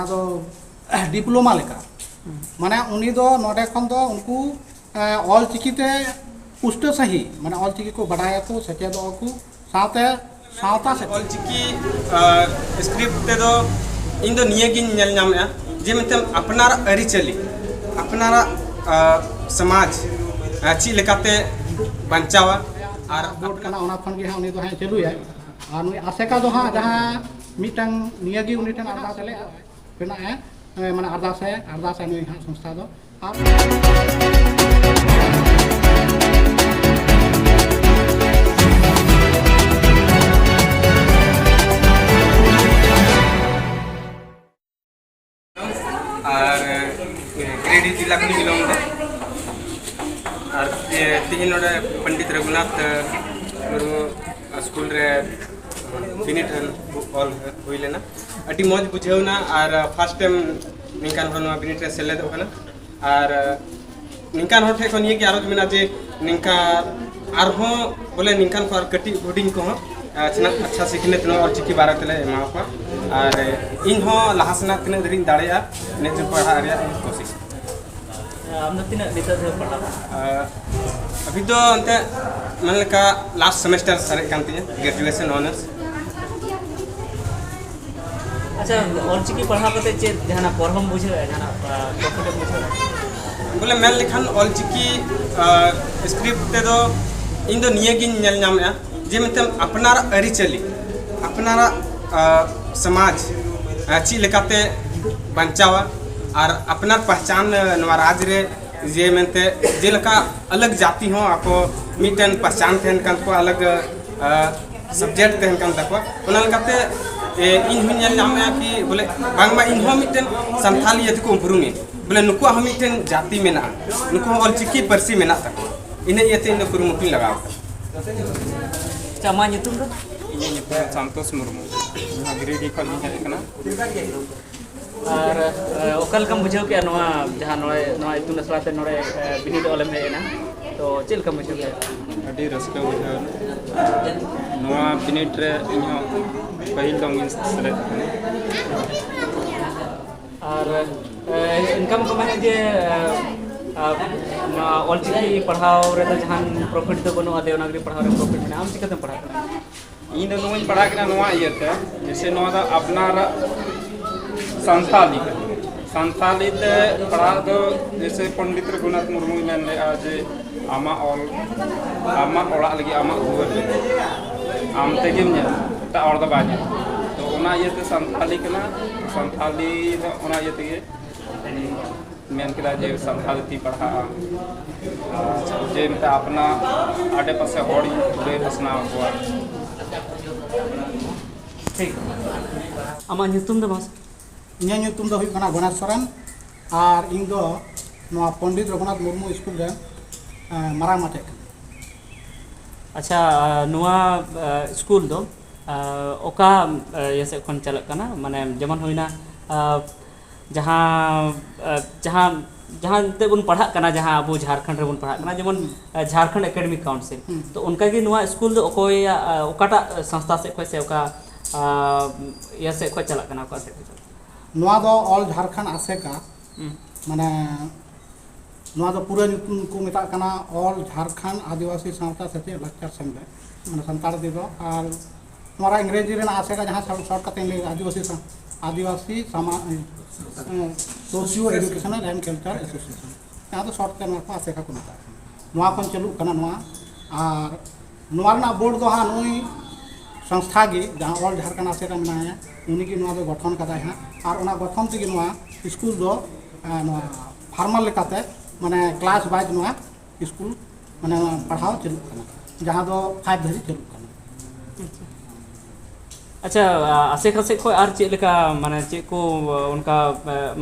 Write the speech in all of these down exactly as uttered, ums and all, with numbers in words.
ᱟᱫᱚ ᱰᱤᱯᱞᱳᱢᱟ ᱞᱮᱠᱟ, ᱢᱟᱱᱮ ᱩᱱᱤ ᱫᱚ ᱱᱚᱰᱮ ᱠᱷᱚᱱ ᱫᱚ ᱩᱱᱠᱩ ᱚᱞ ᱪᱤᱠᱤ ᱛᱮ ᱯᱩᱥᱴᱟᱹᱣ ᱥᱟᱺᱦᱤᱡ, ᱢᱟᱱᱮ ᱚᱞ ᱪᱤᱠᱤ ᱠᱚ ᱵᱟᱰᱟᱭᱟᱠᱚ, ᱥᱮᱪᱮᱫᱚᱜ ᱟᱠᱚ, ᱥᱟᱶᱛᱮ ᱥᱟᱶᱛᱟ ᱥᱮᱪᱮᱫ᱾ ᱚᱞᱪᱤᱠᱤ ᱥᱠᱨᱤᱯᱴ ᱛᱮᱫᱚ ᱤᱧ ᱫᱚ ᱱᱤᱭᱟᱹ ᱜᱤᱧ ᱧᱮᱞ ᱧᱟᱢᱮᱫᱼᱟ ᱡᱮ ᱢᱤᱫᱴᱮᱱ ᱟᱯᱱᱟᱨᱟᱜ ᱟᱹᱨᱤᱪᱟᱹᱞᱤ, ᱟᱯᱱᱟᱨᱟᱜ ᱥᱚᱢᱟᱡᱽ ᱪᱮᱫ ᱞᱮᱠᱟᱛᱮ ᱵᱟᱧᱪᱟᱣᱟ᱾ ᱟᱨ ᱵᱳᱨᱰ ᱠᱟᱱᱟ, ᱚᱱᱟ ᱠᱷᱚᱱ ᱜᱮ ᱦᱟᱸᱜ ᱩᱱᱤ ᱫᱚ ᱦᱟᱸᱜ ᱪᱟᱹᱞᱩᱭᱟᱭ᱾ ᱟᱨ ᱱᱩᱭ ᱟᱥᱮᱠᱟ ᱫᱚ ᱦᱟᱸᱜ ᱡᱟᱦᱟᱸ ᱢᱤᱫᱴᱟᱝ ᱱᱤᱭᱟᱹ ᱜᱮ ᱩᱱᱤ ᱴᱷᱮᱱ ᱟᱨᱫᱟᱥ ᱞᱮᱫᱼᱟ, ᱨᱮᱱᱟᱜ ᱮ, ᱢᱟᱱᱮ ᱟᱨᱫᱟᱥ ᱮ ᱟᱨᱫᱟᱥ ᱮ ᱱᱩᱭ ᱦᱟᱸᱜ ᱥᱚᱝᱥᱛᱷᱟ ᱫᱚ᱾ ᱟᱨ ᱟᱨ ᱜᱤᱨᱤᱰᱤ ᱡᱮᱞᱟ ᱠᱷᱚᱱᱤᱧ ᱵᱤᱞᱚᱝ ᱮᱫᱟ᱾ ᱟᱨ ᱛᱮᱦᱮᱧ ᱱᱚᱰᱮ ᱯᱚᱱᱰᱤᱛ ᱨᱚᱜᱷᱩᱱᱟᱛᱷ ᱢᱩᱨᱢᱩ ᱥᱠᱩᱞ ᱨᱮ ᱵᱤᱱᱤᱰ ᱚᱞ ᱦᱩᱭ ᱞᱮᱱᱟ᱾ ᱟᱹᱰᱤ ᱢᱚᱡᱽ ᱵᱩᱡᱷᱟᱹᱣ ᱮᱱᱟ᱾ ᱟᱨ ᱯᱷᱟᱥᱴ ᱴᱟᱭᱤᱢ ᱱᱤᱝᱠᱟᱱ ᱦᱚᱲ ᱱᱚᱣᱟ ᱵᱤᱱᱤᱰ ᱨᱮ ᱥᱮᱞᱮᱫᱚᱜ ᱠᱟᱱᱟ᱾ ᱟᱨ ᱱᱤᱝᱠᱟᱱ ᱦᱚᱲ ᱴᱷᱮᱱ ᱠᱷᱚᱱ ᱱᱤᱭᱟᱹ ᱜᱮ ᱟᱨᱚᱡᱽ ᱢᱮᱱᱟᱜᱼᱟ ᱡᱮ ᱱᱤᱝᱠᱟ ᱟᱨᱦᱚᱸ ᱵᱚᱞᱮ ᱱᱤᱝᱠᱟᱱ ᱠᱚ ᱟᱨ ᱠᱟᱹᱴᱤᱡ ᱦᱩᱰᱤᱧ ᱠᱚᱦᱚᱸ ᱟᱪᱪᱷᱟ, ᱟᱪᱪᱷᱟ ᱥᱤᱠᱷᱱᱟᱹᱛ ᱱᱚᱣᱟ ᱚᱞᱪᱤᱠᱤ ᱵᱟᱨᱮ ᱛᱮᱞᱮ ᱮᱢᱟ ᱠᱚᱣᱟ᱾ ᱟᱨ ᱤᱧ ᱦᱚᱸ ᱞᱟᱦᱟ ᱥᱮᱱᱟᱜ ᱛᱤᱱᱟᱹᱜ ᱫᱷᱟᱹᱨᱤᱡ ᱤᱧ ᱫᱟᱲᱮᱭᱟᱜᱼᱟ ᱤᱱᱟᱹᱜ ᱫᱷᱟᱹᱨᱤᱡ ᱯᱟᱲᱦᱟᱜ ᱨᱮᱭᱟᱜ ᱤᱧ ᱠᱳᱥᱤᱥ᱾ ᱟᱢ ᱫᱚ ᱛᱤᱱᱟᱹᱜ ᱱᱤᱛᱚᱜ ᱫᱷᱟᱹᱵᱤᱡ ᱯᱟᱲᱦᱟᱣ? ᱟᱹᱵᱤ ᱫᱚ ᱮᱱᱛᱮ ᱢᱮᱱ ᱞᱮᱠᱟ ᱞᱟᱥᱴ ᱥᱮᱢᱮᱥᱴᱟᱨ ᱥᱟᱨᱮᱡ ᱠᱟᱱ ᱛᱤᱧᱟᱹ, ᱜᱨᱮᱡᱩᱭᱮᱥᱚᱱ ᱚᱱᱟᱨᱥ᱾ ᱟᱪᱪᱷᱟ, ᱚᱞᱪᱤᱠᱤ ᱯᱟᱲᱦᱟᱣ ᱠᱟᱛᱮ ᱪᱮᱫ ᱡᱟᱦᱟᱱᱟᱜ ᱯᱨᱚᱵᱞᱮᱢ ᱵᱩᱡᱷᱟᱹᱣᱮᱫᱼᱟ, ᱡᱟᱦᱟᱱᱟᱜ ᱯᱨᱚᱵᱞᱮᱢ ᱵᱩᱡᱷᱟᱹᱣᱮᱫᱼᱟ? ᱵᱚᱞᱮ ᱢᱮᱱ ᱞᱮᱠᱷᱟᱱ ᱚᱞᱪᱤᱠᱤ ᱥᱠᱨᱤᱯᱴ ᱛᱮᱫᱚ ᱤᱧ ᱫᱚ ᱱᱤᱭᱟᱹ ᱜᱤᱧ ᱧᱮᱞ ᱧᱟᱢᱮᱫᱼᱟ ᱡᱮ ᱢᱤᱫᱴᱮᱱ ᱟᱯᱱᱟᱨᱟᱜ ᱟᱹᱨᱤᱪᱟᱹᱞᱤ, ᱟᱯᱱᱟᱨᱟᱜ ᱥᱚᱢᱟᱡᱽ ᱪᱮᱫ ᱞᱮᱠᱟᱛᱮ ᱵᱟᱧᱪᱟᱣᱟ ᱟᱨ ᱟᱯᱱᱟᱨ ᱯᱟᱦᱪᱟᱱ ᱱᱚᱣᱟ ᱨᱟᱡᱽ ᱨᱮ ᱡᱮ ᱢᱮᱱᱛᱮ ᱡᱮᱞᱮᱠᱟ ᱟᱞᱟᱜᱽ ᱡᱟᱹᱛᱤ ᱦᱚᱸ ᱟᱠᱚ ᱢᱤᱫᱴᱮᱱ ᱯᱟᱦᱪᱟᱱ ᱛᱟᱦᱮᱱ ᱠᱟᱱ ᱛᱟᱠᱚᱣᱟ, ᱟᱞᱟᱜᱽ ᱥᱟᱵᱡᱮᱠᱴ ᱛᱟᱦᱮᱱ ᱠᱟᱱ ᱛᱟᱠᱚᱣᱟ᱾ ᱚᱱᱟ ᱞᱮᱠᱟᱛᱮ ᱤᱧ ᱦᱚᱸᱧ ᱧᱮᱞ ᱧᱟᱢᱮᱫᱼᱟ ᱠᱤ ᱵᱚᱞᱮ ᱵᱟᱝᱢᱟ ᱤᱧ ᱦᱚᱸ ᱢᱤᱫᱴᱮᱱ ᱥᱟᱱᱛᱷᱟᱞ ᱤᱭᱟᱹ ᱛᱮᱠᱚ ᱩᱯᱨᱩᱢᱤᱧ, ᱵᱚᱞᱮ ᱱᱩᱠᱩᱣᱟᱜ ᱦᱚᱸ ᱢᱤᱫᱴᱮᱱ ᱡᱟᱹᱛᱤ ᱢᱮᱱᱟᱜᱼᱟ, ᱱᱩᱠᱩ ᱦᱚᱸ ᱚᱞᱪᱤᱠᱤ ᱯᱟᱹᱨᱥᱤ ᱢᱮᱱᱟᱜ ᱛᱟᱠᱚᱣᱟ᱾ ᱤᱱᱟᱹ ᱤᱭᱟᱹᱛᱮ ᱤᱧ ᱫᱚ ᱠᱩᱨᱩᱢᱩᱴᱩᱧ ᱞᱟᱜᱟᱣ ᱠᱟᱫᱟ᱾ ᱟᱪᱪᱷᱟ, ᱟᱢᱟᱜ ᱧᱩᱛᱩᱢ ᱫᱚ? ᱤᱧᱟᱹᱜ ᱧᱩᱛᱩᱢ ᱫᱚ ᱥᱟᱱᱛᱳᱥ ᱢᱩᱨᱢᱩ᱾ ᱱᱚᱣᱟ ᱜᱤᱨᱤᱰᱤ ᱠᱷᱚᱱ ᱤᱧ ᱦᱮᱡ ᱟᱠᱟᱱᱟ᱾ ᱟᱨ ᱚᱠᱟ ᱞᱮᱠᱟᱢ ᱵᱩᱡᱷᱟᱹᱣ ᱠᱮᱫᱼᱟ ᱱᱚᱣᱟ ᱡᱟᱦᱟᱸ ᱱᱚᱰᱮ ᱱᱚᱣᱟ ᱤᱛᱩᱱ ᱟᱥᱲᱟ ᱛᱮ ᱱᱚᱰᱮ ᱵᱤᱱᱤᱰ ᱚᱞᱮᱢ ᱦᱮᱡ ᱮᱱᱟ, ᱛᱚ ᱪᱮᱫ ᱞᱮᱠᱟᱢ ᱵᱩᱡᱷᱟᱹᱣ ᱠᱮᱫᱼᱟ? ᱟᱹᱰᱤ ᱨᱟᱹᱥᱠᱟᱹ ᱵᱩᱡᱷᱟᱹᱣ ᱮᱱᱟ᱾ ᱱᱚᱣᱟ ᱵᱤᱱᱤᱰ ᱨᱮ ᱤᱧᱦᱚᱸ ᱯᱟᱹᱦᱤᱞ ᱫᱚᱢ ᱜᱤᱧ ᱥᱮᱞᱮᱫ ᱟᱠᱟᱱᱟ᱾ ᱟᱨ ᱮ, ᱚᱱᱠᱟ ᱢᱟᱠᱚ ᱢᱮᱱᱮᱫ ᱡᱮ ᱮ, ᱟ, ᱱᱚᱣᱟ ᱚᱞᱪᱤᱠᱤ ᱯᱟᱲᱦᱟᱣ ᱨᱮᱫᱚ ᱡᱟᱦᱟᱱ ᱯᱨᱚᱯᱷᱤᱴ ᱫᱚ ᱵᱟᱹᱱᱩᱜᱼᱟ, ᱫᱮᱵᱽᱱᱟᱜᱽᱨᱤ ᱯᱟᱲᱦᱟᱣ ᱨᱮ ᱯᱨᱚᱯᱷᱤᱴ ᱢᱮᱱᱟᱜᱼᱟ᱾ ᱟᱢ ᱪᱤᱠᱟᱹᱛᱮᱢ ᱯᱟᱲᱦᱟᱜ ᱠᱟᱱᱟ? ᱤᱧ ᱫᱚ ᱱᱚᱣᱟᱧ ᱯᱟᱲᱦᱟᱜ ᱠᱟᱱᱟ ᱱᱚᱣᱟ ᱤᱭᱟᱹᱛᱮ, ᱡᱮᱭᱥᱮ ᱱᱚᱣᱟ ᱫᱚ ᱟᱯᱱᱟᱨᱟᱜ ᱥᱟᱱᱛᱟᱞᱤ ᱠᱟᱱᱟ᱾ ᱥᱟᱱᱛᱟᱞᱤ ᱛᱮ ᱯᱟᱲᱦᱟᱜ ᱫᱚ ᱡᱮᱭᱥᱮ ᱯᱚᱱᱰᱤᱛ ᱨᱚᱜᱷᱩᱱᱟᱛᱷ ᱢᱩᱨᱢᱩᱭ ᱢᱮᱱ ᱞᱮᱫᱼᱟ ᱡᱮ, "ᱟᱢᱟᱜ ᱚᱞ, ᱟᱢᱟᱜ ᱚᱲᱟᱜ ᱞᱟᱹᱜᱤᱫ, ᱟᱢᱟᱜ ᱫᱩᱣᱟᱹᱨ ᱞᱟᱹᱜᱤᱫ ᱟᱢ ᱛᱮᱜᱮᱢ ᱧᱮᱞᱟ, ᱮᱴᱟᱜ ᱦᱚᱲ ᱫᱚ ᱵᱟᱭ ᱧᱮᱞᱟ᱾" ᱛᱚ ᱚᱱᱟ ᱤᱭᱟᱹᱛᱮ ᱥᱟᱱᱛᱟᱞᱤ ᱠᱟᱱᱟ, ᱥᱟᱱᱛᱟᱞᱤ ᱫᱚ ᱚᱱᱟ ᱤᱭᱟᱹ ᱛᱮᱜᱮ ᱢᱮᱱ ᱠᱮᱫᱟ ᱡᱮ ᱥᱟᱱᱛᱟᱲᱤ ᱛᱤᱧ ᱯᱟᱲᱦᱟᱜᱼᱟ, ᱟᱨ ᱡᱮ ᱢᱮᱛᱟ ᱟᱯᱱᱟ ᱟᱰᱮ ᱯᱟᱥᱮ ᱦᱚᱲᱤᱧ ᱞᱟᱹᱭ ᱯᱟᱥᱱᱟᱣ ᱟᱠᱚᱣᱟ᱾ ᱴᱷᱤᱠ᱾ ᱟᱢᱟᱜ ᱧᱩᱛᱩᱢ ᱫᱚ ᱢᱟᱥᱮ? ᱤᱧᱟᱹᱜ ᱧᱩᱛᱩᱢ ᱫᱚ ᱦᱩᱭᱩᱜ ᱠᱟᱱᱟ ᱜᱚᱱᱮᱥ ᱥᱚᱨᱮᱱ, ᱟᱨ ᱤᱧ ᱫᱚ ᱱᱚᱣᱟ ᱯᱚᱱᱰᱤᱛ ᱨᱚᱜᱷᱩᱱᱟᱛᱷ ᱢᱩᱨᱢᱩ ᱥᱠᱩᱞ ᱨᱮᱱ, ᱮᱸ, ᱢᱟᱨᱟᱝ ᱢᱟᱪᱮᱫ ᱠᱟᱱᱟᱹᱧ᱾ ᱟᱪᱪᱷᱟ, ᱱᱚᱣᱟ ᱮ, ᱥᱠᱩᱞ ᱫᱚ ᱮ, ᱚᱠᱟ ᱮ, ᱤᱭᱟᱹ ᱥᱮᱫ ᱠᱷᱚᱱ ᱪᱟᱞᱟᱜ ᱠᱟᱱᱟ? ᱢᱟᱱᱮ ᱡᱮᱢᱚᱱ ᱦᱩᱭᱱᱟ, ᱮ, ᱡᱟᱦᱟᱸ ᱮ, ᱡᱟᱦᱟᱸ ᱡᱟᱦᱟᱸ ᱛᱮ ᱵᱚᱱ ᱯᱟᱲᱦᱟᱜ ᱠᱟᱱᱟ, ᱡᱟᱦᱟᱸ ᱟᱵᱚ ᱡᱷᱟᱲᱠᱷᱚᱸᱰ ᱨᱮᱵᱚᱱ ᱯᱟᱲᱦᱟᱜ ᱠᱟᱱᱟ, ᱡᱮᱢᱚᱱ ᱦᱩᱸ᱾ ᱮ, ᱡᱷᱟᱲᱠᱷᱚᱸᱰ ᱮᱠᱟᱰᱮᱢᱤᱠ ᱠᱟᱣᱩᱱᱥᱤᱞ, ᱦᱩᱸ᱾ ᱛᱚ ᱚᱱᱠᱟᱜᱮ ᱱᱚᱣᱟ ᱥᱠᱩᱞ ᱫᱚ ᱚᱠᱚᱭᱟᱜ ᱮ, ᱚᱠᱟᱴᱟᱜ ᱥᱚᱝᱥᱛᱷᱟ ᱥᱮᱫ ᱠᱷᱚᱱ ᱥᱮ ᱚᱠᱟ ᱟ, ᱤᱭᱟᱹ ᱥᱮᱫ ᱠᱷᱚᱱ ᱪᱟᱞᱟᱜ ᱠᱟᱱᱟ, ᱚᱠᱟ ᱥᱮᱫ ᱠᱷᱚᱱ ᱪᱟᱞᱟᱜ ᱠᱟᱱᱟ? ᱱᱚᱣᱟ ᱫᱚ ᱚᱞ ᱡᱷᱟᱲᱠᱷᱚᱸᱰ ᱟᱥᱮᱠᱟ, ᱦᱩᱸ᱾ ᱢᱟᱱᱮ ᱱᱚᱣᱟ ᱫᱚ ᱯᱩᱨᱟᱹ ᱧᱩᱛᱩᱢ ᱠᱚ ᱢᱮᱛᱟᱜ ᱠᱟᱱᱟ ᱚᱞ ᱡᱷᱟᱲᱠᱷᱚᱸᱰ ᱟᱹᱫᱤᱵᱟᱹᱥᱤ ᱥᱟᱶᱛᱟ ᱥᱮᱪᱮᱫ ᱞᱟᱠᱪᱟᱨ ᱥᱮᱢᱞᱮᱫ, ᱢᱟᱱᱮ ᱥᱟᱱᱛᱟᱲ ᱛᱮᱫᱚ᱾ ᱟᱨ ᱱᱚᱣᱟ ᱤᱝᱨᱮᱡᱤ ᱨᱮᱱᱟᱜ ᱟᱥᱮᱠᱟ ᱡᱟᱦᱟᱸ ᱥᱚᱨ-, ᱥᱚᱨᱴ ᱠᱟᱛᱮᱧ ᱞᱟᱹᱭ ᱮᱫᱟ, ᱟᱹᱫᱤᱵᱟᱹᱥᱤ ᱥᱟ-, ᱟᱹᱫᱤᱵᱟᱹᱥᱤ ᱥᱟᱢᱟ-, ᱮ, Socio Educational and Culture Association, ᱡᱟᱦᱟᱸ ᱫᱚ ᱥᱚᱨᱴ ᱛᱮ ᱱᱚᱣᱟ ᱠᱚ ᱟᱥᱮᱠᱟ ᱠᱚ ᱢᱮᱛᱟᱜ ᱠᱟᱱᱟ᱾ ᱱᱚᱣᱟ ᱠᱷᱚᱱ ᱪᱟᱹᱞᱩᱜ ᱠᱟᱱᱟ ᱱᱚᱣᱟ᱾ ᱟᱨ ᱱᱚᱣᱟ ᱨᱮᱱᱟᱜ ᱵᱳᱨᱰ ᱫᱚ ᱦᱟᱸᱜ ᱱᱩᱭ ᱥᱚᱝᱥᱛᱷᱟ ᱜᱮ, ᱡᱟᱦᱟᱸ ᱚᱞ ᱡᱷᱟᱲᱠᱷᱚᱸᱰ ᱟᱥᱮᱠᱟ ᱢᱮᱱᱟᱭᱟ, ᱩᱱᱤ ᱜᱮ ᱱᱚᱣᱟ ᱫᱚ ᱜᱚᱴᱷᱚᱱ ᱠᱟᱫᱟᱭ ᱦᱟᱸᱜ᱾ ᱟᱨ ᱚᱱᱟ ᱜᱚᱴᱷᱚᱱ ᱛᱮᱜᱮ ᱱᱚᱣᱟ ᱥᱠᱩᱞ ᱫᱚ, ᱮ, ᱱᱚᱣᱟ ᱯᱷᱟᱨᱢᱟᱞ ᱞᱮᱠᱟᱛᱮ, ᱢᱟᱱᱮ ᱠᱞᱟᱥ ᱣᱟᱭᱤᱡ ᱱᱚᱣᱟ ᱥᱠᱩᱞ, ᱢᱟᱱᱮ ᱯᱟᱲᱦᱟᱣ ᱪᱟᱹᱞᱩᱜ ᱠᱟᱱᱟ, ᱡᱟᱦᱟᱸ ᱫᱚ ᱯᱷᱟᱭᱤᱵᱷ ᱫᱷᱟᱹᱵᱤᱡ ᱪᱟᱹᱞᱩᱜ ᱠᱟᱱᱟ᱾ ᱟᱪᱪᱷᱟ, ᱟᱥᱮᱠᱟ ᱥᱮᱫ ᱠᱷᱚᱱ ᱟᱨ ᱪᱮᱫ ᱞᱮᱠᱟ, ᱢᱟᱱᱮ ᱪᱮᱫ ᱠᱚ ᱚᱱᱠᱟ,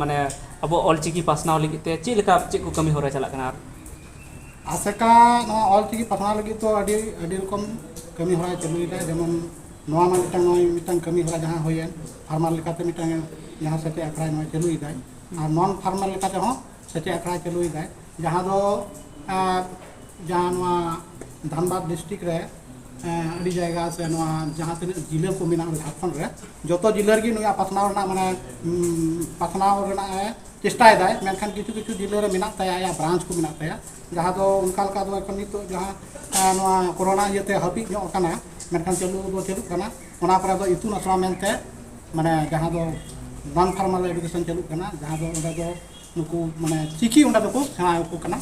ᱢᱟᱱᱮ ᱟᱵᱚ ᱚᱞᱪᱤᱠᱤ ᱯᱟᱥᱱᱟᱣ ᱞᱟᱹᱜᱤᱫ ᱛᱮ ᱪᱮᱫ ᱞᱮᱠᱟ, ᱪᱮᱫ ᱠᱚ ᱠᱟᱹᱢᱤ ᱦᱚᱨᱟ ᱪᱟᱞᱟᱜ ᱠᱟᱱᱟ ᱟᱨ? ᱟᱥᱮᱠᱟ ᱱᱚᱣᱟ ᱚᱞᱪᱤᱠᱤ ᱯᱟᱥᱱᱟᱣ ᱞᱟᱹᱜᱤᱫ ᱫᱚ ᱟᱹᱰᱤ, ᱟᱹᱰᱤ ᱨᱚᱠᱚᱢ ᱠᱟᱹᱢᱤ ᱦᱚᱨᱟᱭ ᱪᱟᱹᱞᱩᱭᱮᱫᱟ᱾ ᱡᱮᱢᱚᱱ ᱱᱚᱣᱟ ᱢᱟ ᱢᱤᱫᱴᱟᱝ, ᱱᱚᱜᱼᱚᱭ ᱢᱤᱫᱴᱟᱝ ᱠᱟᱹᱢᱤ ᱦᱚᱨᱟ ᱡᱟᱦᱟᱸ ᱦᱩᱭᱮᱱ, ᱯᱷᱟᱨᱢᱟᱞ ᱞᱮᱠᱟᱛᱮ ᱢᱤᱫᱴᱟᱝ ᱡᱟᱦᱟᱸ ᱥᱮᱪᱮᱫ ᱟᱠᱷᱲᱟᱭ ᱱᱚᱣᱟ ᱪᱟᱹᱞᱩᱭᱮᱫᱟᱭ, ᱟᱨ ᱱᱚᱱ ᱯᱷᱟᱨᱢᱟᱞ ᱞᱮᱠᱟ ᱛᱮᱦᱚᱸ ᱥᱮᱪᱮᱫ ᱟᱠᱷᱲᱟᱭ ᱪᱟᱹᱞᱩᱭᱮᱫᱟᱭ, ᱡᱟᱦᱟᱸ ᱫᱚ, ᱟᱨ, ᱡᱟᱦᱟᱸ ᱱᱚᱣᱟ ᱫᱷᱟᱱᱵᱟᱫᱽ ᱰᱤᱥᱴᱨᱤᱠᱴ ᱨᱮ ᱟᱹᱰᱤ ᱡᱟᱭᱜᱟ ᱥᱮ ᱱᱚᱣᱟ ᱡᱟᱦᱟᱸ ᱛᱤᱱᱟᱹᱜ ᱡᱤᱞᱟᱹ ᱠᱚ ᱢᱮᱱᱟᱜᱼᱟ ᱡᱷᱟᱲᱠᱷᱚᱸᱰ ᱨᱮ, ᱡᱚᱛᱚ ᱡᱤᱞᱟᱹ ᱨᱮᱜᱮ ᱱᱩᱭᱟᱜ ᱯᱟᱥᱱᱟᱣ ᱨᱮᱱᱟᱜ ᱢᱟᱱᱮ ᱯᱟᱥᱱᱟᱣ ᱨᱮᱱᱟᱜ ᱮ ᱪᱮᱥᱴᱟᱭᱮᱫᱟᱭ᱾ ᱢᱮᱱᱠᱷᱟᱱ ᱠᱤᱪᱷᱩ ᱠᱤᱪᱷᱩ ᱡᱤᱞᱟᱹ ᱨᱮ ᱢᱮᱱᱟᱜ ᱛᱟᱭᱟ, ᱟᱭᱟᱜ ᱵᱨᱟᱧᱪ ᱠᱚ ᱢᱮᱱᱟᱜ ᱛᱟᱭᱟ, ᱡᱟᱦᱟᱸ ᱫᱚ ᱚᱱᱠᱟ ᱞᱮᱠᱟ ᱫᱚ ᱮᱠᱷᱚᱱ ᱱᱤᱛᱚᱜ ᱡᱟᱦᱟᱸ ᱱᱚᱣᱟ ᱠᱳᱨᱳᱱᱟ ᱤᱭᱟᱹᱛᱮ ᱦᱟᱹᱯᱤᱫ ᱧᱚᱜ ᱟᱠᱟᱱᱟ, ᱢᱮᱱᱠᱷᱟᱱ ᱪᱟᱹᱞᱩ ᱫᱚ ᱪᱟᱹᱞᱩᱜ ᱠᱟᱱᱟ᱾ ᱚᱱᱟ ᱠᱚᱨᱮ ᱫᱚ ᱤᱛᱩᱱ ᱟᱥᱲᱟ ᱢᱮᱱᱛᱮ ᱢᱟᱱᱮ ᱡᱟᱦᱟᱸ ᱫᱚ ᱱᱚᱱ ᱯᱷᱚᱨᱢᱟᱞ ᱮᱰᱩᱠᱮᱥᱚᱱ ᱪᱟᱹᱞᱩᱜ ᱠᱟᱱᱟ, ᱡᱟᱦᱟᱸ ᱫᱚ ᱚᱸᱰᱮ ᱫᱚ ᱱᱩᱠᱩ ᱢᱟᱱᱮ ᱪᱤᱠᱤ ᱚᱸᱰᱮ ᱫᱚᱠᱚ ᱥᱮᱬᱟ ᱟᱠᱚ ᱠᱟᱱᱟ,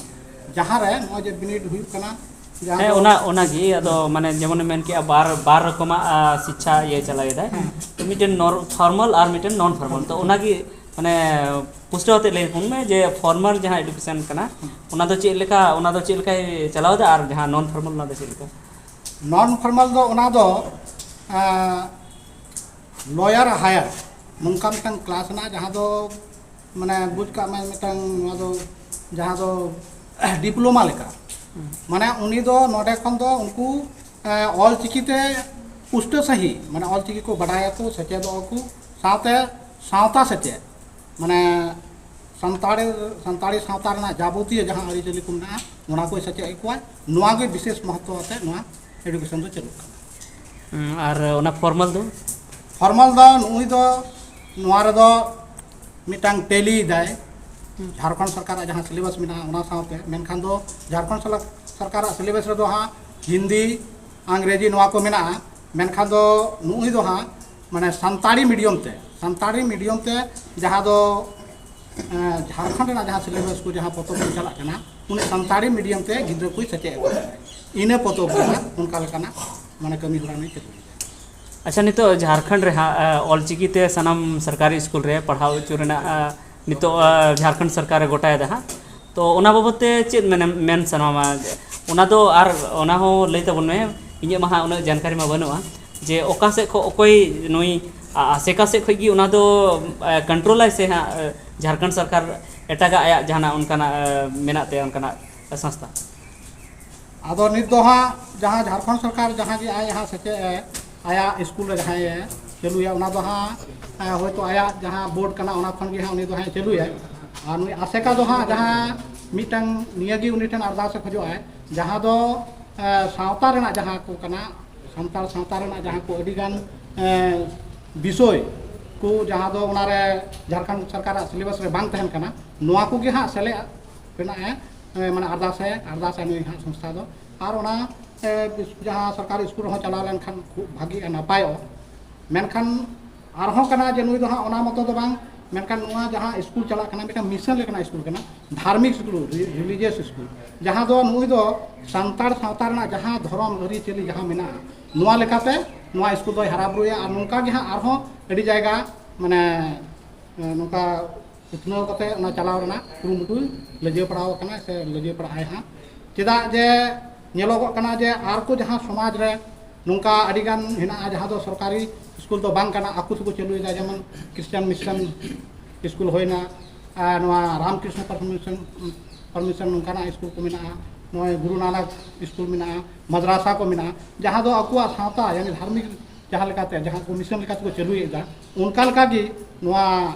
ᱡᱟᱦᱟᱸ ᱨᱮ ᱱᱚᱜᱼᱚᱭ ᱡᱮ ᱵᱤᱱᱤᱰ ᱦᱩᱭᱩᱜ ᱠᱟᱱᱟ, ᱡᱟᱦᱟᱸ ᱦᱮᱸ, ᱫᱚ ᱚᱱᱟ, ᱚᱱᱟᱜᱮ᱾ ᱟᱫᱚ ᱢᱟᱱᱮ ᱡᱮᱢᱚᱱᱮ ᱢᱮᱱ ᱠᱮᱜᱼᱟ, ᱵᱟᱨ, ᱵᱟᱨ ᱨᱚᱠᱚᱢᱟᱜ, ᱟ, ᱥᱤᱪᱪᱷᱟ ᱤᱭᱟᱹ ᱪᱟᱞᱟᱣ ᱮᱫᱟᱭ᱾ ᱦᱮᱸ᱾ ᱛᱚ ᱢᱤᱫᱴᱮᱱ ᱱᱚᱨ-, ᱯᱷᱚᱨᱢᱟᱞ ᱟᱨ ᱢᱤᱫᱴᱮᱱ ᱱᱚᱱ ᱯᱷᱚᱨᱢᱟᱞ᱾ ᱛᱚ ᱚᱱᱟᱜᱮ ᱢᱟᱱᱮ ᱯᱩᱥᱴᱟᱹᱣ ᱟᱛᱮ ᱞᱟᱹᱭ ᱟᱵᱚᱱ ᱢᱮ ᱡᱮ ᱯᱷᱚᱨᱢᱟᱞ ᱡᱟᱦᱟᱸ ᱮᱰᱩᱠᱮᱥᱚᱱ ᱠᱟᱱᱟ, ᱚᱱᱟ ᱫᱚ ᱪᱮᱫ ᱞᱮᱠᱟ, ᱚᱱᱟ ᱫᱚ ᱪᱮᱫ ᱞᱮᱠᱟᱭ ᱪᱟᱞᱟᱣ ᱮᱫᱟ, ᱟᱨ ᱡᱟᱦᱟᱸ ᱱᱚᱱ ᱯᱷᱚᱨᱢᱟᱞ, ᱚᱱᱟ ᱫᱚ ᱪᱮᱫ ᱞᱮᱠᱟ? ᱱᱚᱱ ᱯᱷᱚᱨᱢᱟᱞ ᱫᱚ ᱚᱱᱟ ᱫᱚ, ᱟᱸ, ᱞᱚᱭᱟᱨ ᱦᱟᱭᱟᱨ ᱱᱚᱝᱠᱟ ᱢᱤᱫᱴᱟᱝ ᱠᱞᱟᱥ ᱦᱮᱱᱟᱜᱼᱟ, ᱡᱟᱦᱟᱸ ᱫᱚ ᱢᱟᱱᱮ ᱵᱩᱡᱽ ᱠᱟᱜ ᱢᱮ ᱢᱤᱫᱴᱟᱝ ᱱᱚᱣᱟ ᱫᱚ ᱡᱟᱦᱟᱸ ᱫᱚ ᱰᱤᱯᱞᱳᱢᱟ ᱞᱮᱠᱟ᱾ ᱦᱩᱸ᱾ ᱢᱟᱱᱮ ᱩᱱᱤ ᱫᱚ ᱱᱚᱰᱮ ᱠᱷᱚᱱ ᱫᱚ ᱩᱱᱠᱩ, ᱮ, ᱚᱞ ᱪᱤᱠᱤ ᱛᱮ ᱯᱩᱥᱴᱟᱹ ᱥᱟᱺᱦᱤᱡ ᱢᱟᱱᱮ ᱚᱞ ᱪᱤᱠᱤ ᱠᱚ ᱵᱟᱰᱟᱭᱟᱠᱚ, ᱥᱮᱪᱮᱫᱚᱜᱼᱟ ᱠᱚ, ᱥᱟᱶᱛᱮ ᱥᱟᱶᱛᱟ ᱥᱮᱪᱮᱫ ᱢᱟᱱᱮ ᱥᱟᱱᱛᱟᱲᱤ, ᱥᱟᱱᱛᱟᱲᱤ ᱥᱟᱶᱛᱟ ᱨᱮᱱᱟᱜ ᱡᱟᱵᱚᱛᱤᱭᱚ ᱡᱟᱦᱟᱸ ᱟᱹᱨᱤᱪᱟᱹᱞᱤ ᱠᱚ ᱢᱮᱱᱟᱜᱼᱟ, ᱚᱱᱟ ᱠᱚᱭ ᱥᱮᱪᱮᱫ ᱮᱫ ᱠᱚᱣᱟ᱾ ᱱᱚᱣᱟ ᱜᱮ ᱵᱤᱥᱮᱥ ᱢᱚᱦᱚᱛᱛᱚ ᱟᱛᱮ ᱱᱚᱣᱟ ᱮᱰᱩᱠᱮᱥᱚᱱ ᱫᱚ ᱪᱟᱹᱞᱩᱜ ᱠᱟᱱᱟ᱾ ᱦᱩᱸ, ᱟᱨ ᱚᱱᱟ ᱯᱷᱚᱨᱢᱟᱞ ᱫᱚ? ᱯᱷᱚᱨᱢᱟᱞ ᱫᱚ ᱱᱩᱜᱼᱩᱭ ᱫᱚ, ᱱᱚᱣᱟ ᱨᱮᱫᱚ ᱢᱤᱫᱴᱟᱝ ᱴᱮᱞᱤᱭᱮᱫᱟᱭ ᱦᱩᱸ᱾ ᱡᱷᱟᱲᱠᱷᱚᱸᱰ ᱥᱚᱨᱠᱟᱨᱟᱜ ᱡᱟᱦᱟᱸ ᱥᱤᱞᱮᱵᱟᱥ ᱢᱮᱱᱟᱜᱼᱟ, ᱚᱱᱟ ᱥᱟᱶᱛᱮ᱾ ᱢᱮᱱᱠᱷᱟᱱ ᱫᱚ ᱡᱷᱟᱲᱠᱷᱚᱸᱰ ᱥᱚᱞᱟ-, ᱥᱚᱨᱠᱟᱨᱟᱜ ᱥᱤᱞᱮᱵᱟᱥ ᱨᱮᱫᱚ ᱦᱟᱸᱜ ᱦᱤᱱᱫᱤ, ᱟᱝᱨᱮᱡᱤ ᱱᱚᱣᱟ ᱠᱚ ᱢᱮᱱᱟᱜᱼᱟ᱾ ᱢᱮᱱᱠᱷᱟᱱ ᱫᱚ ᱱᱩᱜᱼᱩᱭ ᱫᱚ ᱦᱟᱸᱜ ᱢᱟᱱᱮ ᱥᱟᱱᱛᱟᱲᱤ ᱢᱤᱰᱤᱭᱟᱢ ᱛᱮ, ᱥᱟᱱᱛᱟᱲᱤ ᱢᱤᱰᱤᱭᱟᱢ ᱛᱮ ᱡᱟᱦᱟᱸ ᱫᱚ, ᱮᱸ, ᱡᱷᱟᱲᱠᱷᱚᱸᱰ ᱨᱮᱱᱟᱜ ᱡᱟᱦᱟᱸ ᱥᱤᱞᱮᱵᱟᱥ ᱠᱚ, ᱡᱟᱦᱟᱸ ᱯᱚᱛᱚᱵ ᱠᱚ ᱪᱟᱞᱟᱜ ᱠᱟᱱᱟ, ᱩᱱᱤ ᱥᱟᱱᱛᱟᱲᱤ ᱢᱤᱰᱤᱭᱟᱢ ᱛᱮ ᱜᱤᱫᱽᱨᱟᱹ ᱠᱚᱭ ᱥᱮᱪᱮᱫ ᱮᱫ ᱠᱚᱣᱟ᱾ ᱤᱱᱟᱹ ᱯᱚᱛᱚᱵ ᱜᱮ ᱦᱟᱸᱜ ᱚᱱᱠᱟ ᱞᱮᱠᱟᱱᱟᱜ ᱢᱟᱱᱮ ᱠᱟᱹᱢᱤ ᱦᱚᱨᱟ ᱱᱩᱭ ᱪᱟᱹᱞᱩᱭᱮᱫᱟ᱾ ᱟᱪᱪᱷᱟ, ᱱᱤᱛᱚᱜ ᱡᱷᱟᱲᱠᱷᱚᱸᱰ ᱨᱮ ᱦᱟᱸᱜ, ᱮ, ᱚᱞᱪᱤᱠᱤ ᱛᱮ ᱥᱟᱱᱟᱢ ᱥᱚᱨᱠᱟᱨᱤ ᱥᱠᱩᱞ ᱨᱮ ᱯᱟᱲᱦᱟᱣ ᱦᱚᱪᱚ ᱨᱮᱱᱟᱜ, ᱮ, ᱱᱤᱛᱚᱜ, ᱮ, ᱡᱷᱟᱲᱠᱷᱚᱸᱰ ᱥᱚᱨᱠᱟᱨᱮ ᱜᱚᱴᱟᱭᱮᱫᱟ ᱦᱟᱸᱜ᱾ ᱛᱚ ᱚᱱᱟ ᱵᱟᱵᱚᱫ ᱛᱮ ᱪᱮᱫ ᱢᱮᱱᱮᱢ, ᱢᱮᱱ ᱥᱟᱱᱟᱢᱟ? ᱚᱱᱟ ᱫᱚ ᱟᱨ ᱚᱱᱟ ᱦᱚᱸ ᱞᱟᱹᱭ ᱛᱟᱵᱚᱱ ᱢᱮ᱾ ᱤᱧᱟᱹᱜ ᱢᱟ ᱦᱟᱸᱜ ᱩᱱᱟᱹᱜ ᱡᱟᱱᱠᱟᱨᱤ ᱢᱟ ᱵᱟᱹᱱᱩᱜᱼᱟ ᱡᱮ ᱚᱠᱟ ᱥᱮᱫ ᱠᱷᱚᱱ ᱚᱠᱚᱭ ᱱᱩᱭ, ᱟ, ᱟᱥᱮᱠᱟ ᱥᱮᱫ ᱠᱷᱚᱱ ᱜᱮ ᱚᱱᱟ ᱫᱚ, ᱮ, ᱠᱚᱱᱴᱨᱳᱞᱟᱭ ᱥᱮ ᱦᱟᱸᱜ, ᱮ, ᱡᱷᱟᱲᱠᱷᱚᱸᱰ ᱥᱚᱨᱠᱟᱨ ᱮᱴᱟᱜᱟᱜ ᱟᱭᱟᱜ ᱡᱟᱦᱟᱱᱟᱜ ᱚᱱᱠᱟᱱᱟᱜ, ᱮ, ᱢᱮᱱᱟᱜ ᱛᱟᱭᱟ ᱚᱱᱠᱟᱱᱟᱜ ᱥᱚᱝᱥᱛᱷᱟ? ᱟᱫᱚ ᱱᱤᱛ ᱫᱚ ᱦᱟᱸᱜ ᱡᱟᱦᱟᱸ ᱡᱷᱟᱲᱠᱷᱚᱸᱰ ᱥᱚᱨᱠᱟᱨ ᱡᱟᱦᱟᱸ ᱜᱮ ᱟᱡ ᱦᱟᱸᱜ ᱥᱮᱪᱮᱫ ᱮ, ᱟᱭᱟᱜ ᱥᱠᱩᱞ ᱨᱮ ᱡᱟᱦᱟᱸᱭ ᱮ ᱪᱟᱹᱞᱩᱭᱟ, ᱚᱱᱟ ᱫᱚ ᱦᱟᱸᱜ, ᱮ, ᱦᱳᱭᱛᱳ ᱟᱭᱟᱜ ᱡᱟᱦᱟᱸ ᱵᱳᱨᱰ ᱠᱟᱱᱟ, ᱚᱱᱟ ᱠᱷᱚᱱ ᱜᱮ ᱦᱟᱸᱜ ᱩᱱᱤ ᱫᱚ ᱦᱟᱸᱜ ᱮ ᱪᱟᱹᱞᱩᱭᱟ᱾ ᱟᱨ ᱱᱩᱭ ᱟᱥᱮᱠᱟ ᱫᱚ ᱦᱟᱸᱜ ᱡᱟᱦᱟᱸ ᱢᱤᱫᱴᱟᱝ ᱱᱤᱭᱟᱹ ᱜᱮ ᱩᱱᱤ ᱴᱷᱮᱱ ᱟᱨᱫᱟᱥ ᱮ ᱠᱷᱚᱡᱚᱜᱼᱟᱭ, ᱡᱟᱦᱟᱸ ᱫᱚ ᱥᱟᱶᱛᱟ ᱨᱮᱱᱟᱜ ᱡᱟᱦᱟᱸ ᱠᱚ ᱠᱟᱱᱟ, ᱥᱟᱱᱛᱟᱲ ᱥᱟᱶᱛᱟ ᱨᱮᱱᱟᱜ ᱡᱟᱦᱟᱸ ᱠᱚ ᱟᱹᱰᱤᱜᱟᱱ ᱵᱤᱥᱚᱭ ᱠᱚ, ᱡᱟᱦᱟᱸ ᱫᱚ ᱚᱱᱟᱨᱮ ᱡᱷᱟᱲᱠᱷᱚᱸᱰ ᱥᱚᱨᱠᱟᱨᱟᱜ ᱥᱤᱞᱮᱵᱟᱥ ᱨᱮ ᱵᱟᱝ ᱛᱟᱦᱮᱱ ᱠᱟᱱᱟ, ᱱᱚᱣᱟ ᱠᱚᱜᱮ ᱦᱟᱸᱜ ᱥᱮᱞᱮᱫ ᱨᱮᱱᱟᱜ ᱮ ᱢᱟᱱᱮ ᱟᱨᱫᱟᱥ ᱮ ᱟᱨᱫᱟᱥ ᱮ ᱱᱩᱭ ᱦᱟᱸᱜ ᱥᱚᱝᱥᱛᱷᱟ ᱫᱚ᱾ ᱟᱨ ᱚᱱᱟ ᱡᱟᱦᱟᱸ ᱥᱚᱨᱠᱟᱨᱤ ᱥᱠᱩᱞ ᱨᱮᱦᱚᱸ ᱪᱟᱞᱟᱣ ᱞᱮᱱᱠᱷᱟᱱ ᱠᱷᱩᱵ ᱵᱷᱟᱹᱜᱤᱜᱼᱟ, ᱱᱟᱯᱟᱭᱚᱜᱼᱟ᱾ ᱢᱮᱱᱠᱷᱟᱱ ᱟᱨᱦᱚᱸ ᱠᱟᱱᱟ ᱡᱮ ᱱᱩᱭ ᱫᱚ ᱦᱟᱸᱜ ᱚᱱᱟ ᱢᱚᱛᱚ ᱫᱚ ᱵᱟᱝ, ᱢᱮᱱᱠᱷᱟᱱ ᱱᱚᱣᱟ ᱡᱟᱦᱟᱸ ᱥᱠᱩᱞ ᱪᱟᱞᱟᱜ ᱠᱟᱱᱟ, ᱢᱤᱫᱴᱟᱝ ᱢᱤᱥᱚᱱ ᱞᱮᱠᱟᱱᱟᱜ ᱥᱠᱩᱞ ᱠᱟᱱᱟ, ᱫᱷᱟᱨᱢᱤᱠ ᱥᱠᱩᱞ, religious ᱥᱠᱩᱞ, ᱡᱟᱦᱟᱸ ᱫᱚ ᱱᱩᱭ ᱫᱚ ᱥᱟᱱᱛᱟᱲ ᱥᱟᱶᱛᱟ ᱨᱮᱱᱟᱜ ᱡᱟᱦᱟᱸ ᱫᱷᱚᱨᱚᱢ ᱟᱹᱨᱤᱪᱟᱹᱞᱤ ᱡᱟᱦᱟᱸ ᱢᱮᱱᱟᱜᱼᱟ, ᱱᱚᱣᱟ ᱞᱮᱠᱟᱛᱮ ᱱᱚᱣᱟ ᱥᱠᱩᱞ ᱫᱚᱭ ᱦᱟᱨᱟ ᱵᱩᱨᱩᱭᱟ᱾ ᱟᱨ ᱱᱚᱝᱠᱟ ᱜᱮ ᱦᱟᱸᱜ ᱟᱨᱦᱚᱸ ᱟᱹᱰᱤ ᱡᱟᱭᱜᱟ ᱢᱟᱱᱮ ᱱᱚᱝᱠᱟ ᱩᱛᱱᱟᱹᱣ ᱠᱟᱛᱮ ᱚᱱᱟ ᱪᱟᱞᱟᱣ ᱨᱮᱱᱟᱜ ᱠᱩᱨᱩᱢᱩᱴᱩᱭ ᱞᱟᱹᱡᱟᱹᱣ ᱯᱟᱲᱟᱣ ᱟᱠᱟᱱᱟ ᱥᱮ ᱞᱟᱹᱡᱟᱹᱣ ᱯᱟᱲᱟᱜ ᱟᱭ ᱦᱟᱸᱜ᱾ ᱪᱮᱫᱟᱜ ᱡᱮ ᱧᱮᱞᱚᱜᱚᱜ ᱠᱟᱱᱟ ᱡᱮ ᱟᱨ ᱠᱚ ᱡᱟᱦᱟᱸ ᱥᱚᱢᱟᱡᱽ ᱨᱮ ᱱᱚᱝᱠᱟ ᱟᱹᱰᱤ ᱜᱟᱱ ᱦᱮᱱᱟᱜᱼᱟ, ᱡᱟᱦᱟᱸ ᱫᱚ ᱥᱚᱨᱠᱟᱨᱤ ᱥᱠᱩᱞ ᱫᱚ ᱵᱟᱝ ᱠᱟᱱᱟ, ᱟᱠᱚ ᱛᱮᱠᱚ ᱪᱟᱹᱞᱩᱭᱮᱫᱟ, ᱡᱮᱢᱚᱱ ᱠᱷᱨᱤᱥᱴᱟᱱ ᱢᱤᱥᱚᱱ ᱥᱠᱩᱞ ᱦᱩᱭᱱᱟ, ᱟᱨ ᱱᱚᱣᱟ ᱨᱟᱢᱠᱨᱤᱥᱱᱚ ᱯᱟᱨᱢᱤᱥᱚᱱ, ᱯᱟᱨᱢᱤᱥᱚᱱ ᱱᱚᱝᱠᱟᱱᱟᱜ ᱥᱠᱩᱞ ᱠᱚ ᱢᱮᱱᱟᱜᱼᱟ, ᱱᱚᱜᱼᱚᱭ ᱜᱩᱨᱩ ᱱᱟᱱᱟᱠ ᱥᱠᱩᱞ ᱢᱮᱱᱟᱜᱼᱟ, ᱢᱟᱫᱽᱨᱟᱥᱟ ᱠᱚ ᱢᱮᱱᱟᱜᱼᱟ, ᱡᱟᱦᱟᱸ ᱫᱚ ᱟᱠᱚᱣᱟᱜ ᱥᱟᱶᱛᱟ ᱭᱟᱱᱤ ᱫᱷᱟᱨᱢᱤᱠ ᱡᱟᱦᱟᱸ ᱞᱮᱠᱟᱛᱮ, ᱡᱟᱦᱟᱸ ᱠᱚ ᱢᱤᱥᱚᱱ ᱞᱮᱠᱟᱛᱮ ᱠᱚ ᱪᱟᱹᱞᱩᱭᱮᱫᱟ, ᱚᱱᱠᱟ ᱞᱮᱠᱟᱜᱮ ᱱᱚᱣᱟ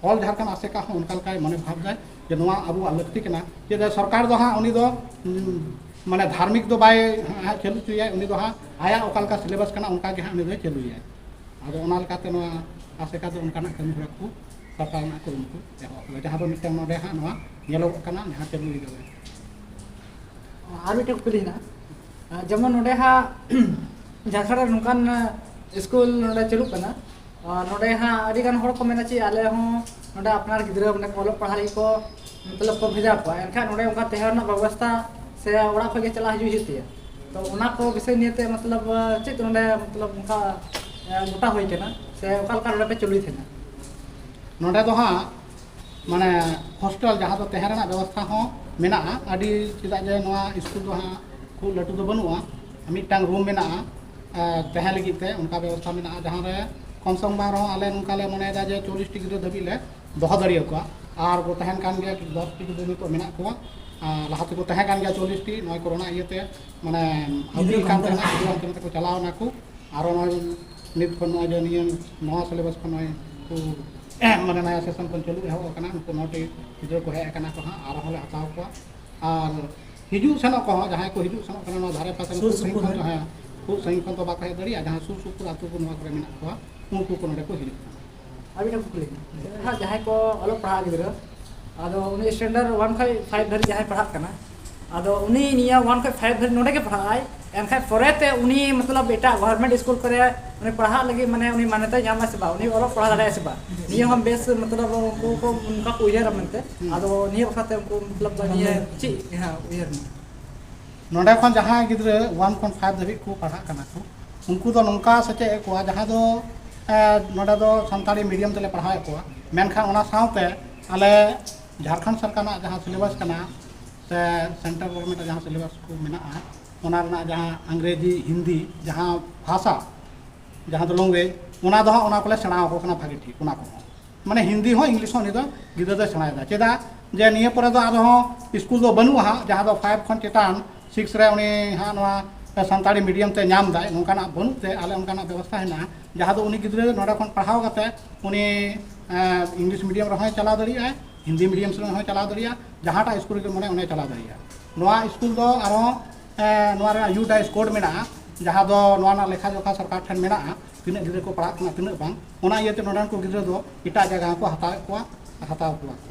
ᱚᱞ ᱡᱷᱟᱲᱠᱷᱚᱸᱰ ᱟᱥᱮᱠᱟ ᱦᱚᱸ ᱚᱱᱠᱟ ᱞᱮᱠᱟᱭ ᱢᱚᱱᱮ ᱵᱷᱟᱵᱽ ᱫᱟᱭ ᱡᱮ ᱱᱚᱣᱟ ᱟᱵᱚᱣᱟᱜ ᱞᱟᱹᱠᱛᱤ ᱠᱟᱱᱟ᱾ ᱪᱮᱫᱟᱜ ᱥᱚᱨᱠᱟᱨ ᱫᱚ ᱦᱟᱸᱜ ᱩᱱᱤ ᱫᱚ, ᱩᱢ, ᱢᱟᱱᱮ ᱫᱷᱟᱨᱢᱤᱠ ᱫᱚ ᱵᱟᱭ ᱦᱟᱸᱜ ᱪᱟᱹᱞᱩ ᱦᱚᱪᱚᱭᱟ, ᱩᱱᱤ ᱫᱚ ᱦᱟᱸᱜ ᱟᱭᱟᱜ ᱚᱠᱟ ᱞᱮᱠᱟ ᱥᱤᱞᱮᱵᱟᱥ ᱠᱟᱱᱟ ᱚᱱᱠᱟ ᱜᱮ ᱦᱟᱸᱜ ᱩᱱᱤ ᱫᱚᱭ ᱪᱟᱹᱞᱩᱭᱟᱭ᱾ ᱟᱫᱚ ᱚᱱᱟ ᱞᱮᱠᱟᱛᱮ ᱱᱚᱣᱟ ᱟᱥᱮᱠᱟ ᱫᱚ ᱚᱱᱠᱟᱱᱟᱜ ᱠᱟᱹᱢᱤ ᱦᱚᱨᱟ ᱠᱚ ᱥᱟᱯᱲᱟᱣ ᱨᱮᱱᱟᱜ ᱠᱩᱨᱩᱢᱩᱴᱩ ᱮᱦᱚᱵ ᱟᱠᱟᱫᱟ, ᱡᱟᱦᱟᱸ ᱫᱚ ᱢᱤᱫᱴᱟᱝ ᱱᱚᱰᱮ ᱦᱟᱸᱜ ᱱᱚᱣᱟ ᱧᱮᱞᱚᱜᱚᱜ ᱠᱟᱱᱟ, ᱡᱟᱦᱟᱸ ᱪᱟᱹᱞᱩ ᱤᱫᱤ ᱠᱟᱱᱟ᱾ ᱟᱨ ᱢᱤᱫᱴᱮᱱ ᱠᱩᱠᱞᱤ ᱦᱮᱱᱟᱜᱼᱟ, ᱟᱨ ᱡᱮᱢᱚᱱ ᱱᱚᱰᱮ ᱦᱟᱸᱜ ᱡᱷᱟᱲᱠᱷᱚᱸᱰ ᱨᱮ ᱱᱚᱝᱠᱟᱱ ᱥᱠᱩᱞ ᱱᱚᱰᱮ ᱪᱟᱹᱞᱩᱜ ᱠᱟᱱᱟ, ᱟᱨ ᱱᱚᱰᱮ ᱦᱟᱸᱜ ᱟᱹᱰᱤ ᱜᱟᱱ ᱦᱚᱲ ᱠᱚ ᱢᱮᱱᱟ ᱪᱮ ᱟᱞᱮ ᱦᱚᱸ ᱱᱚᱰᱮ ᱟᱯᱱᱟᱨ ᱜᱤᱫᱽᱨᱟᱹ ᱢᱟᱱᱮ ᱠᱚ ᱚᱞᱚᱜ ᱯᱟᱲᱦᱟᱣ ᱞᱟᱹᱜᱤᱫ ᱠᱚ ᱢᱚᱛᱞᱚᱵ ᱠᱚ ᱵᱷᱮᱡᱟ ᱠᱚᱣᱟ, ᱮᱱᱠᱷᱟᱱ ᱱᱚᱰᱮ ᱚᱱᱠᱟ ᱛᱟᱦᱮᱸ ᱨᱮᱱᱟᱜ ᱵᱮᱵᱚᱥᱛᱷᱟ ᱥᱮ ᱚᱲᱟᱜ ᱠᱷᱚᱱ ᱜᱮ ᱪᱟᱞᱟᱜ ᱦᱤᱡᱩᱜ ᱦᱩᱭᱩᱜ ᱛᱟᱭᱟ᱾ ᱛᱚ ᱚᱱᱟ ᱠᱚ ᱵᱤᱥᱚᱭ ᱱᱤᱭᱮᱛᱮ ᱢᱚᱛᱞᱚᱵ ᱪᱮᱫ ᱱᱚᱰᱮ ᱢᱚᱛᱞᱚᱵ ᱚᱱᱠᱟ ᱜᱚᱴᱟ ᱦᱩᱭ ᱠᱟᱱᱟ ᱥᱮ ᱚᱠᱟ ᱞᱮᱠᱟ ᱱᱚᱰᱮ ᱯᱮ ᱪᱟᱹᱞᱩᱭ ᱛᱟᱦᱮᱱᱟ? ᱱᱚᱰᱮ ᱫᱚ ᱦᱟᱸᱜ ᱢᱟᱱᱮ ᱦᱳᱥᱴᱮᱞ ᱡᱟᱦᱟᱸ ᱫᱚ ᱛᱟᱦᱮᱸ ᱨᱮᱱᱟᱜ ᱵᱮᱵᱚᱥᱛᱷᱟ ᱦᱚᱸ ᱢᱮᱱᱟᱜᱼᱟ ᱟᱹᱰᱤ, ᱪᱮᱫᱟᱜ ᱡᱮ ᱱᱚᱣᱟ ᱥᱠᱩᱞ ᱫᱚ ᱦᱟᱸᱜ ᱠᱷᱩᱵ ᱞᱟᱹᱴᱩ ᱫᱚ ᱵᱟᱹᱱᱩᱜᱼᱟ, ᱢᱤᱫᱴᱟᱝ ᱨᱩᱢ ᱢᱮᱱᱟᱜᱼᱟ, ᱮ, ᱛᱟᱦᱮᱸ ᱞᱟᱹᱜᱤᱫ ᱛᱮ ᱚᱱᱠᱟ ᱵᱮᱵᱚᱥᱛᱷᱟ ᱢᱮᱱᱟᱜᱼᱟ, ᱡᱟᱦᱟᱸ ᱨᱮ ᱠᱚᱢ ᱥᱚᱢ ᱵᱟᱝ ᱨᱮᱦᱚᱸ ᱟᱞᱮ ᱱᱚᱝᱠᱟ ᱞᱮ ᱢᱚᱱᱮᱭᱮᱫᱟ ᱡᱮ ᱪᱚᱞᱞᱤᱥ ᱴᱤ ᱜᱤᱫᱽᱨᱟᱹ ᱫᱷᱟᱹᱵᱤᱡ ᱞᱮ ᱫᱚᱦᱚ ᱫᱟᱲᱮᱭᱟᱠᱚᱣᱟ᱾ ᱟᱨ ᱠᱚ ᱛᱟᱦᱮᱱ ᱠᱟᱱ ᱜᱮᱭᱟ, ᱫᱚᱥ ᱴᱤ ᱜᱤᱫᱽᱨᱟᱹ ᱱᱤᱛᱚᱜ ᱢᱮᱱᱟᱜ ᱠᱚᱣᱟ, ᱟᱨ ᱞᱟᱦᱟ ᱛᱮᱠᱚ ᱛᱟᱦᱮᱸ ᱠᱟᱱ ᱜᱮᱭᱟ ᱪᱚᱞᱞᱤᱥ ᱴᱤ, ᱱᱚᱜᱼᱚᱭ ᱠᱳᱨᱳᱱᱟ ᱤᱭᱟᱹᱛᱮ ᱢᱟᱱᱮ ᱦᱟᱹᱯᱤᱫ ᱠᱟᱱ ᱛᱟᱦᱮᱱᱟ, ᱜᱤᱫᱽᱨᱟᱹ ᱚᱱᱛᱮ ᱠᱚ ᱪᱟᱞᱟᱣ ᱮᱱᱟ ᱠᱚ᱾ ᱟᱨᱚ ᱱᱚᱜᱼᱚᱭ ᱱᱤᱛ ᱠᱷᱚᱱ ᱱᱚᱜᱼᱚᱭ ᱡᱮ ᱱᱤᱭᱟᱹ ᱱᱚᱣᱟ ᱥᱤᱞᱮᱵᱟᱥ ᱠᱷᱚᱱ ᱱᱚᱜᱼᱚᱭ ᱠᱚ ᱢᱟᱱᱮ ᱱᱟᱭᱟ ᱥᱮᱥᱚᱱ ᱠᱷᱚᱱ ᱪᱟᱹᱞᱩ ᱮᱦᱚᱵ ᱟᱠᱟᱱᱟ, ᱱᱩᱠᱩ ᱱᱚᱴᱤ ᱜᱤᱫᱽᱨᱟᱹ ᱠᱚ ᱦᱮᱡ ᱟᱠᱟᱱᱟ ᱠᱚ ᱦᱟᱸᱜ, ᱟᱨᱦᱚᱸ ᱞᱮ ᱦᱟᱛᱟᱣ ᱠᱚᱣᱟ᱾ ᱟᱨ ᱦᱤᱡᱩᱜ ᱥᱮᱱᱚᱜ ᱠᱚᱦᱚᱸ, ᱡᱟᱦᱟᱸᱭ ᱠᱚ ᱦᱤᱡᱩᱜ ᱥᱮᱱᱚᱜ ᱠᱟᱱᱟ ᱱᱚᱣᱟ ᱫᱷᱟᱨᱮ ᱯᱟᱥᱮ ᱨᱮ, ᱥᱩᱨ ᱠᱷᱩᱵ ᱥᱟᱺᱜᱤᱧ ᱥᱩᱯᱩᱨ ᱠᱷᱚᱱ ᱨᱮ᱾ ᱫᱚ, ᱦᱮᱸ, ᱠᱷᱩᱵ ᱥᱟᱺᱜᱤᱧ ᱠᱷᱚᱱ ᱫᱚ ᱵᱟᱠᱚ ᱦᱮᱡ ᱫᱟᱲᱮᱭᱟᱜᱼᱟ᱾ ᱡᱟᱦᱟᱸ ᱥᱩᱨ ᱥᱩᱯᱩᱨ ᱟᱹᱛᱩ ᱠᱚ ᱱᱚᱣᱟ ᱠᱚᱨᱮ ᱢᱮᱱᱟᱜ ᱠᱚᱣᱟ, ᱩᱱᱠᱩ ᱠᱚ ᱱᱚᱰᱮ ᱠᱚ ᱦᱤᱡᱩᱜ ᱠᱟᱱᱟ᱾ ᱟᱨ ᱢᱤᱫᱴᱟᱝ ᱠᱩᱠᱞᱤ, ᱦᱮᱸ, ᱡᱟᱦᱟᱸᱭ ᱠᱚ ᱚᱞᱚᱜ ᱯᱟᱲᱦᱟᱜ ᱜᱤᱫᱽᱨᱟᱹ, ᱟᱫᱚ ᱩᱱᱤ standard one ᱠᱷᱚᱱ five ᱫᱷᱟᱹᱨᱤᱡ ᱡᱟᱦᱟᱸᱭ ᱯᱟᱲᱦᱟᱜ ᱠᱟᱱᱟ, ᱟᱫᱚ ᱩᱱᱤ ᱱᱤᱭᱟᱹ one ᱠᱷᱚᱱ five ᱫᱷᱟᱹᱨᱤᱡ ᱱᱚᱰᱮ ᱜᱮ ᱯᱟᱲᱦᱟᱜ ᱟᱭ, ᱮᱱᱠᱷᱟᱱ ᱯᱚᱨᱮᱛᱮ ᱩᱱᱤ ᱢᱚᱛᱞᱚᱵ ᱮᱴᱟᱜ government school ᱠᱚᱨᱮ ᱩᱱᱤ ᱯᱟᱲᱦᱟᱜ ᱞᱟᱹᱜᱤᱫ ᱢᱟᱱᱮ ᱩᱱᱤ ᱢᱟᱱᱚᱛᱮ ᱧᱟᱢᱟ ᱥᱮ ᱵᱟᱝ, ᱩᱱᱤ ᱚᱞᱚᱜ ᱯᱟᱲᱦᱟᱣ ᱫᱟᱲᱮᱭᱟᱜᱼᱟ ᱥᱮ ᱵᱟᱝ, ᱱᱤᱭᱟᱹ ᱦᱚᱸ ᱵᱮᱥ ᱢᱚᱛᱞᱚᱵ ᱩᱱᱠᱩ ᱠᱚ ᱚᱱᱠᱟ ᱠᱚ ᱩᱭᱦᱟᱹᱨᱟ ᱢᱮᱱᱛᱮ᱾ ᱦᱩᱸ᱾ ᱟᱫᱚ ᱱᱤᱭᱟᱹ ᱵᱟᱠᱷᱨᱟᱛᱮ ᱩᱱᱠᱩ ᱢᱚᱛᱞᱚᱵ ᱱᱤᱭᱟᱹ ᱪᱮᱫ, ᱦᱮᱸ, ᱩᱭᱦᱟᱹᱨ ᱢᱮᱱᱟᱜᱼᱟ? ᱱᱚᱰᱮ ᱠᱷᱚᱱ ᱡᱟᱦᱟᱸᱭ ᱜᱤᱫᱽᱨᱟᱹ one ᱠᱷᱚᱱ five ᱫᱷᱟᱹᱵᱤᱡ ᱠᱚ ᱯᱟᱲᱦᱟᱜ ᱠᱟᱱᱟ ᱠᱚ, ᱩᱱᱠᱩ ᱫᱚ ᱱᱚᱝᱠᱟ ᱥᱮᱪᱮᱫ ᱮᱫ ᱠᱚᱣᱟ, ᱡᱟᱦᱟᱸ ᱫᱚ, ᱮ, ᱱᱚᱰᱮ ᱫᱚ ᱥᱟᱱᱛᱟᱲᱤ medium ᱛᱮᱞᱮ ᱯᱟᱲᱦᱟᱣᱮᱫ ᱠᱚᱣᱟ, ᱢᱮᱱᱠᱷᱟᱱ ᱚᱱᱟ ᱥᱟᱶᱛᱮ ᱟᱞᱮ ᱡᱷᱟᱲᱠᱷᱚᱸᱰ ᱥᱚᱨᱠᱟᱨ ᱨᱮᱱᱟᱜ ᱡᱟᱦᱟᱸ syllabus ᱠᱟᱱᱟ ᱥᱮ central government ᱟᱜ ᱡᱟᱦᱟᱸ syllabus ᱠᱚ ᱢᱮᱱᱟᱜᱼᱟ, ᱚᱱᱟ ᱨᱮᱱᱟᱜ ᱡᱟᱦᱟᱸ ᱤᱝᱨᱮᱡᱤ, ᱦᱤᱱᱫᱤ, ᱡᱟᱦᱟᱸ ᱵᱷᱟᱥᱟ, ᱡᱟᱦᱟᱸ ᱫᱚ language, ᱚᱱᱟ ᱫᱚ ᱦᱟᱸᱜ ᱚᱱᱟ ᱠᱚᱞᱮ ᱥᱮᱬᱟ ᱟᱠᱚ ᱠᱟᱱᱟ ᱵᱷᱟᱜᱮ ᱴᱷᱤᱠ, ᱚᱱᱟ ᱠᱚᱦᱚᱸ᱾ ᱢᱟᱱᱮ ᱦᱤᱱᱫᱤ ᱦᱚᱸ, English ᱦᱚᱸ ᱩᱱᱤ ᱫᱚ ᱜᱤᱫᱽᱨᱟᱹ ᱫᱚᱭ ᱥᱮᱬᱟᱭᱮᱫᱟ᱾ ᱪᱮᱫᱟᱜ ᱡᱮ ᱱᱤᱭᱟᱹ ᱯᱚᱨᱮ ᱫᱚ ᱟᱨᱦᱚᱸ ᱥᱠᱩᱞ ᱫᱚ ᱵᱟᱹᱱᱩᱜᱼᱟ ᱦᱟᱸᱜ, ᱡᱟᱦᱟᱸ ᱫᱚ five ᱠᱷᱚᱱ ᱪᱮᱛᱟᱱ six ᱨᱮ ᱩᱱᱤ ᱦᱟᱸᱜ ᱱᱚᱣᱟ ᱥᱟᱱᱛᱟᱲᱤ medium ᱛᱮ ᱧᱟᱢ ᱫᱟᱭ, ᱱᱚᱝᱠᱟᱱᱟᱜ ᱵᱟᱹᱱᱩᱜ ᱛᱮ ᱟᱞᱮ ᱚᱱᱠᱟᱱᱟᱜ ᱵᱮᱵᱚᱥᱛᱷᱟ ᱦᱮᱱᱟᱜᱼᱟ, ᱡᱟᱦᱟᱸ ᱫᱚ ᱩᱱᱤ ᱜᱤᱫᱽᱨᱟᱹ ᱱᱚᱰᱮ ᱠᱷᱚᱱ ᱯᱟᱲᱦᱟᱣ ᱠᱟᱛᱮ ᱩᱱᱤ, ᱮᱸ, English medium ᱨᱮᱦᱚᱸᱭ ᱪᱟᱞᱟᱣ ᱫᱟᱲᱮᱭᱟᱜᱼᱟ, ᱦᱤᱱᱫᱤ medium ᱨᱮᱦᱚᱸᱭ ᱪᱟᱞᱟᱣ ᱫᱟᱲᱮᱭᱟᱜᱼᱟ, ᱡᱟᱦᱟᱸᱴᱟᱜ ᱥᱠᱩᱞ ᱨᱮᱜᱮ ᱢᱚᱱᱮ ᱚᱸᱰᱮ ᱪᱟᱞᱟᱣ ᱫᱟᱲᱮᱭᱟᱜᱼᱟ᱾ ᱱᱚᱣᱟ ᱥᱠᱩᱞ ᱫᱚ ᱟᱨᱦᱚᱸ, ᱮᱸ, ᱱᱚᱣᱟ ᱨᱮᱱᱟᱜ ᱭᱩ ᱰᱟᱭᱤᱥ ᱠᱳᱰ ᱢᱮᱱᱟᱜᱼᱟ, ᱡᱟᱦᱟᱸ ᱫᱚ ᱱᱚᱣᱟ ᱨᱮᱱᱟᱜ ᱞᱮᱠᱷᱟ ᱡᱚᱠᱷᱟ ᱥᱚᱨᱠᱟᱨ ᱴᱷᱮᱱ ᱢᱮᱱᱟᱜᱼᱟ, ᱛᱤᱱᱟᱹᱜ ᱜᱤᱫᱽᱨᱟᱹ ᱠᱚ ᱯᱟᱲᱦᱟᱜ ᱠᱟᱱᱟ, ᱛᱤᱱᱟᱹᱜ ᱵᱟᱝ᱾ ᱚᱱᱟ ᱤᱭᱟᱹᱛᱮ ᱱᱚᱰᱮᱱ ᱠᱚ ᱜᱤᱫᱽᱨᱟᱹ ᱫᱚ ᱮᱴᱟᱜ ᱡᱟᱭᱜᱟ ᱦᱚᱸᱠᱚ ᱦᱟᱛᱟᱣᱮᱫ ᱠᱚᱣᱟ, ᱦᱟᱛᱟᱣ ᱠᱚᱣᱟ ᱠᱚ᱾